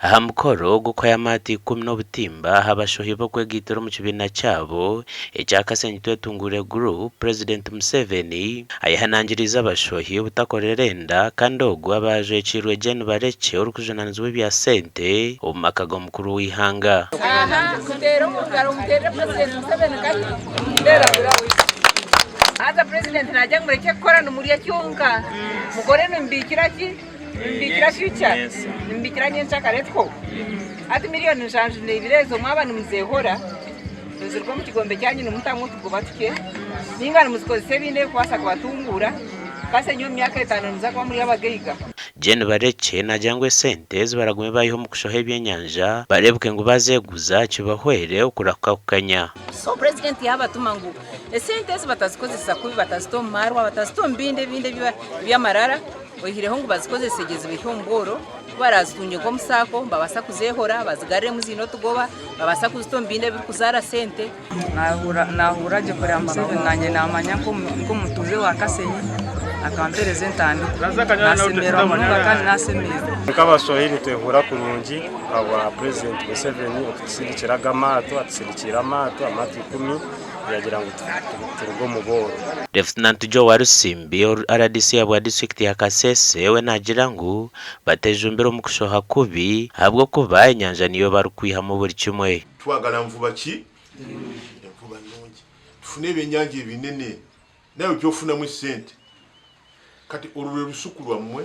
Aha mukoro gw'okuhayo amaato ikumi n'obutimba aha bashohi b'okwegaitira omu kibiina kyabo ekya Kasenyi Twetunguure Group, Purezidenti Museveni ayehanangiriize abashohi obutakorera enda kandi ogu aba ajwekiirwe Jane Barekye orikujunaanizibwa ebya sente omu maka g'omukuru w'eihanga. Nimubiikira future, nimubiikira nyenkyakare tikwo? Hati miriyoni 72 ezo mwaba nimuzeehora, niziruga omu kigombe kyanyu nimutamu otugoba tukye, nainga nimuzikozesa ebindi ebirikubaasa kubatunguura, kasi enye omu myaka etaano nimuza kuba muri abagaiga. Jane Barekye naagira ngu esente ezi baragume baiha omu kushoha ebyenyanja bareebeke ngu baazeeguza kibahwere okurahuka kukanya. So purezidenti yaabatuma ngu esente ezi batazikozesa kubi, batazita omu maarwa, batazita omu bindi ebindi eby'amarara, Oihireho ngu bazikozese gye zibaihe omu bworo, ku baraazitungye nk'omu saako nibabaasa kuzeehora bazigaruremu ziine otugoba, babaasa kuzita omu bindi ebirikuzaara sente. Naahurira gye kureba Museveni naanye naamanya nk'omutuuze wa Kasenyi akampereza entandikwa. Nasemererwa munonga kandi nasemererwa. Nk'abaswahili nitwehurra kurungi ahabwa Purezidenti Museveni okutusindikira aga amaato, atusindikiire amaato, amaato ikumi. Yaagira ngu turuge omu booro. Lefutinanti Joe Walusimbi, RDC ahabwa disiturikiti ya Kasese we naagira ngu batejumbire omu kushoha kubi ahabw'okuba enyanja niyo barikwihamu buri kimwe. Twagala nvuba ki? Envuba nungi. Tufune ebyenyanja ebinene naiwe byofunamu esente. Kati orwo rwe rusuku rwamwe,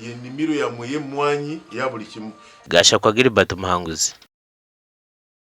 ye nimiro yamwe ey'emwanyi, eya buri kimwe. Gashakwa Gilbert Muhanguzi.